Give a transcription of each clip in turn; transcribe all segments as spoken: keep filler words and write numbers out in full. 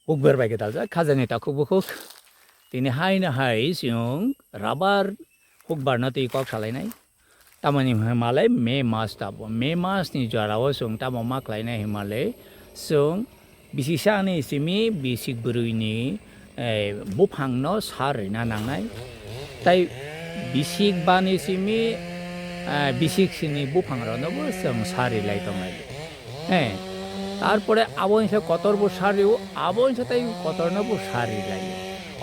Hukbar bai khe daljak, khajani takhuk bukhuk. Tini haino hai chwng rabar hukbarno twi kok salainai. Tamoni hwnmale May mas tabo. May masni jorao chwng tamo ma khlainai hwnmale chwng bisisa ni simi bisik bwrwini, eh, buphangno sar rina nangnai. Tai bisik bani simi, eh, bisik sini buphangrokno bo chwng sar rilai tongnai. Eh, tarpore abo hinsa kotor bo sar rio, abo hinsa tai kotorno bo sar rilai.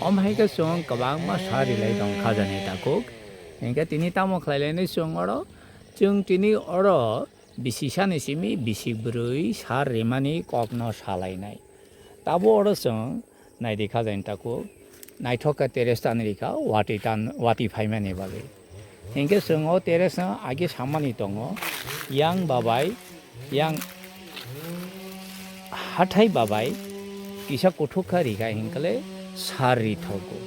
Om hai khe chwng kwbangma sar rilai tong khajani takhuk. Hinkhe tini tamo khlai lainai chwng oro? Chwng tini oro bisisani simi bisik bwrwi sar rimani kokno salainai. Tabo oro chwng naidi khajani takhuk, naithok khe terrace tan rikha, wati tan, wati phaimani bagwi. Hinkhe chwng o terrace no age samani tongo, yang babai, yang hathai babai kisa kuthuk kha rikha hinkhe sar rithogo.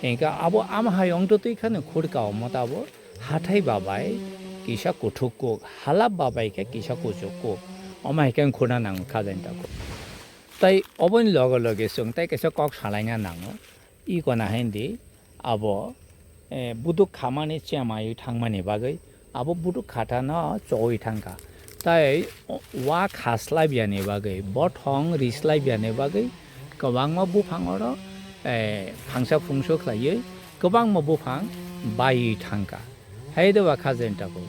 Hinkhe abo ama hai ongtotwi khano khurka omo tabo. Hathai babai kisa kuthuk kuk, halap babai khe kisa kuchuk kuk. Omo hai khe wng khuna nango khajani takhuk. Tai oboni loge loge chwng tai kaisa kok salaina nango. I kona hindi abo, eh, buduk khamani chemaywi thangmani bagwi abo buduk khatano chowi thangkha. Tai wa khaslai biyani bagwi, bothong rislai biyani bagwi kwbangma buphang oro, eh, phangsa phungso khlaiwi kwbangma buphang baiwi thangkha. Hai de ba khajani takhuk.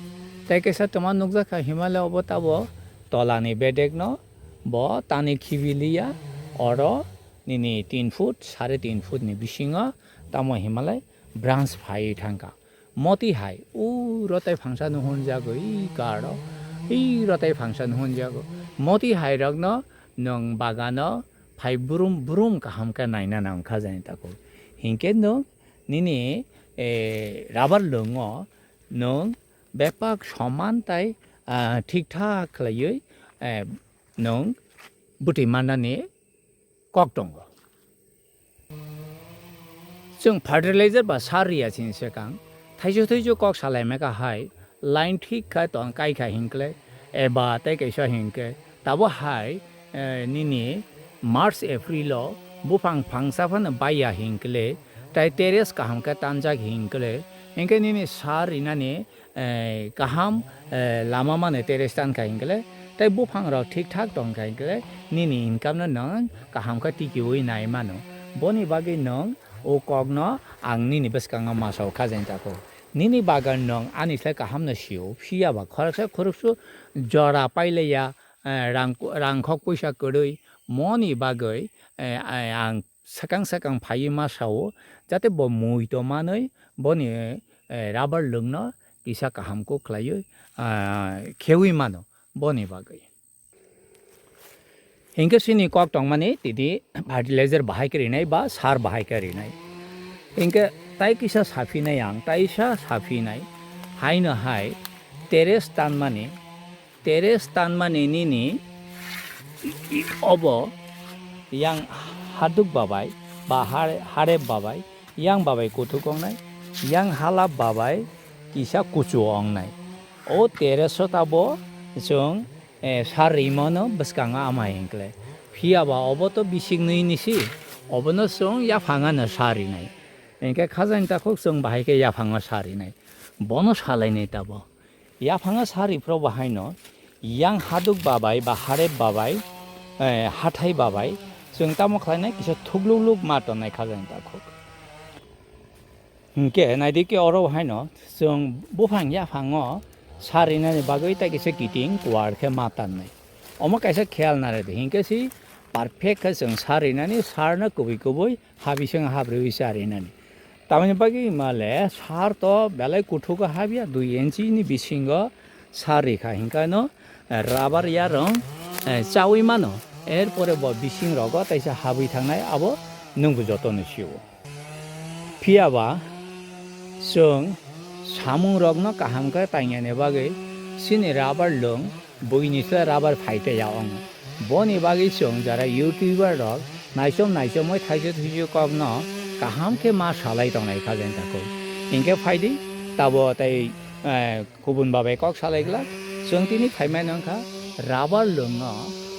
Tai kaisa twma nukjakha himale obo tabo tolani bedekno bo tani khibiliya oro nini tin foot, sare tin foot ni bisingo tamo himale branch phaiwi thangkha. Moti hai, uro tai phangsa no hwnjago, i karo, iro tai phangsa no hwnjago. Moti hai rokno nwng bagano phai brum brum kaham khe naina nang khajani takhuk. Hinkhe nwng nini, eh, rabar lwngo nwng bepak soman tai, ah, thik thak khlaiwi, eh, nwng bwtwi mannani kok tongo. Chwng fertilizer ba sar riya chini swkang, thaichuk thaichuk kok salaimaka hai, line thik kha tong kai kha hinkle, eba tei kaisa hinkhe, tabo hai, eh, nini March, April o buphang phangsa phano baiya hinkle, tai terrace kaham khe tanjak hinkle, hinkhe nini sar rinani eh, kaham, eh, lama mane terrace tan kha hinkle, tei buphang rok thik thak tong kha hinkle, nini income no nwng kaham khe tikiui nai mano. Boni bagwi nwng o kok no ang nini bwskango masa o khajani takhuk. Nini bagan nwng ani slai kaham no sio, phiya ba khoroksa khoroksa jora pailaiya, eh, rang, rangkhok puisa kwrwi moni bagwi, eh, eh, ang swkang swkang phaiwi ma sao, jate bo mui to manwi boni, eh, rabar lwngno kisa kaham kuk khlaiwi, ah, kheui mano boni bagwi. Hinkhe chini kok tongmani tini fertilizer bahai khe rinai ba sar bahai khe rinai. Hinkhe tai kisa saphinai ang, taisa saphinai. Haino hai terrace tanmani, terrace tanmani nini i-, i-, obo yang haduk babai ba hare-, harep babai, yang babai kuthuk ongnai, yang halap babai kisa kuchu ongnai. O terrace o tabo chwng, eh, sar rimano bwskango ama hinkle. Phiya ba obo to bising nwi nisi, obono chwng yaphang ano sar rinai. Hinkhe khajani takhuk chwng bahai khe yaphango sar rinai. Bono salainai tabo. Yaphango sari phro bahaino yang haduk babai ba harep babai, eh, hathai babai chwng tamo khlainai kisa thuklukluk ma tonnai khajani takhuk. Hinkhe naidi khe oro bahaino chwng buphang yaphango sarinani bagwi tai kisa kiting kuar khe ma tannai. Omo kaisa kheyal narwdi hinkhe si perfect khe chwng sarinani sarno kubui kubui ha bising habrwi charinani. Tamoni bagwi himale sar to belai kuthuk o habya, dui inchi ni bisingo sar rikha, hinkhe no, eh, rubber yarung, eh, chawi mano, er pore bo bising rogo taisa habwi thangnai, abo nwngbo jotono sio. Phiya ba chwng samung rokno kaham khe tainani bagwi chini rubber lwng buini se rubber phai tei ya ong. Boni bagwi chwng jara YouTuber rok naichom naichomwi thaichuk thaichuk kokno kaham khe ma salai tongnai kha jani takhuk. Hinkhe phaidi tabo tei, eh, kubun babai kok salai glak. Chwng tini phaimani wngkha rubber lwngno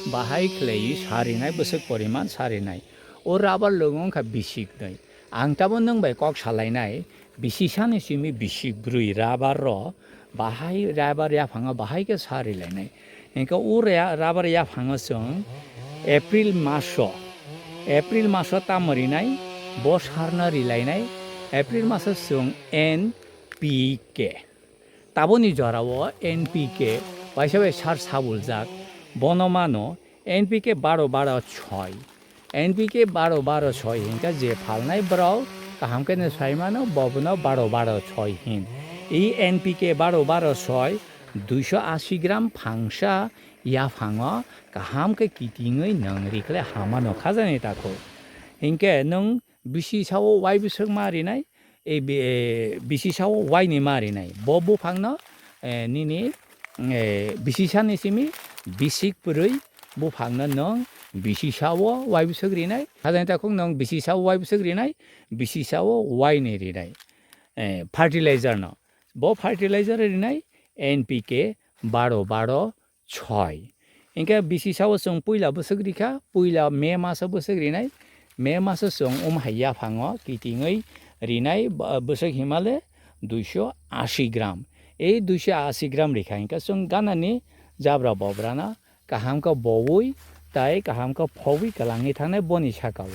Bahai khlaiwi sarinai bwswk poriman sarinai. O rubber lwng wngkha bisik nwi. Ang tabuk nwng bai kok salainai, bisisani simi bisik brwi rubber rw bahai rubber yaphango bahai khe sarilainai. Hinkhe o rea-, rubber yaphango chwng April maso, April maso tamo rinai, bo sarno rilainai, April maso chwng N P K. Taboni jorao N P K waisa bai sar sabuljak, bono mano N P K baro baro soi. N P K baro baro soi hinkhe je phalnai borok kaham khe no sai mano, bobono baro baro soi hin. I N P K baro baro soi duiso ashi gram phangsa yaphango kaham khe kitingwi nwng rikhle hamano khajani takhuk. Hinkhe nwng bisi sao wai bwswk ma rinai, e bi-, e, bisi sao wai ni ma rinai. Bo buphangno, e, nini, e, bisi sani simi bisik pwrwi buphangno nwng bisi sao wai bwswk rinai. Khajani takhuk nwng bisi sao wai bwswk rinai, bisi sao wai ni rinai. E, fertilizer no. Bo fertilizer rinai N P K baro baro soi. Hinkhe bisi sao chwng puila bwswk rikha, puila May maso bwswk rinai, May maso chwng um hai yaphango kitingwi rinai, ba-, bwswk himale duiso ashi gram. Ei duiso ashi gram rikha hinkhe chwng ganani jabra bobrana kaham khe boui tai kaham khe phobwi kwlangwi thangnai boni sakao.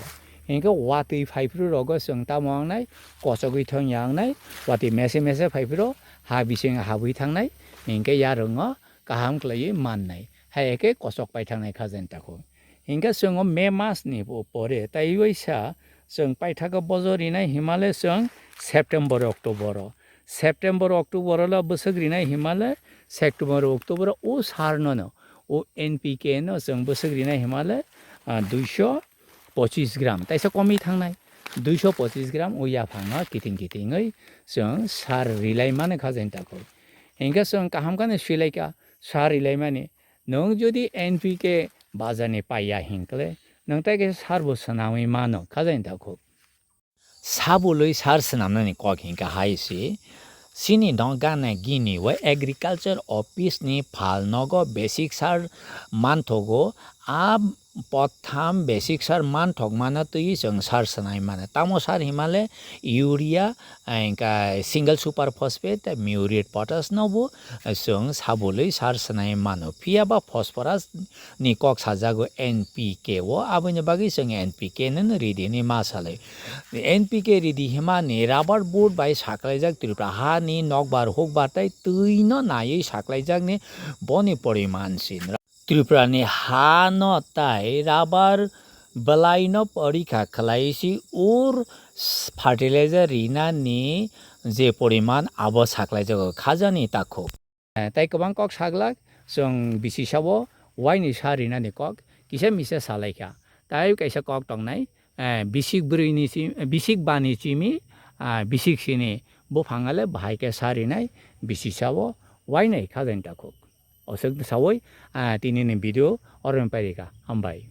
Hinkhe watwi phaiphru rogo chwng tamo wngnai, kochogwi thangya wngnai, watwi mese mese phaiphru ha bising habwi thangnai, hinkhe yarwngo kaham khlaiwi mannai, hai khe kochok paithangnai khajani takhuk. Hinkhe chwng o May mas ni po-, pore tai waisa chwng paithago bojo rinai himale chwng September, October o. September, October o bwswk rinai himale September, October o o sar no no, o N P K no chwng bwswk rinai himale, ah, duiso pochis gram, taisa komwi thangnai. Duiso pochis gram o yaphangno kiting kitingwi chwng sar rilai mani khajani takhuk. Hinkhe chwng kaham khe no swilaikha sar rilai mani. Nwng jodi N P K bazar ni paiya hinkhle, nwng tai khe sar bo swnamwi mano khajani takhuk. Sabului sar swnamnani kok hinkha hai se, chini no gana gini o agriculture office ni phalnogo basic sar manthogo, a potham basic sar manthok mana twi chwng sar swnai mano. Tamo sar himale urea, hinkha single super phosphate, muriate potash no bo chwng sabului sar swnai mano. Phiya ba phosphorus ni kok sajago N P K o, aboni bagwi chwng N P K no ridi hinwi ma salai. N P K ridi himani rubber board bai saklaijak Tripura ha ni nokbar hukbar tai twi no naiwi saklaijakni boni poriman sin. Tripura ni ha no tai rubber belai no porikha khlai si ur fertilizer rinani je poriman abo saklaijago khajani takhuk. Eh, tai kwbang kok saglak, chwng bisi sao waini sa rinani kok kisa misa salaikha. Tai kaisa kok tongnai, eh, bisik bwrwini chi-, bisik bani chimi, ah, bisik sini buphangale bahai khe sa rinai bisi sao wainai khajani takhuk. Oswk sawi, ah, tinini video oro pairika. Hambai.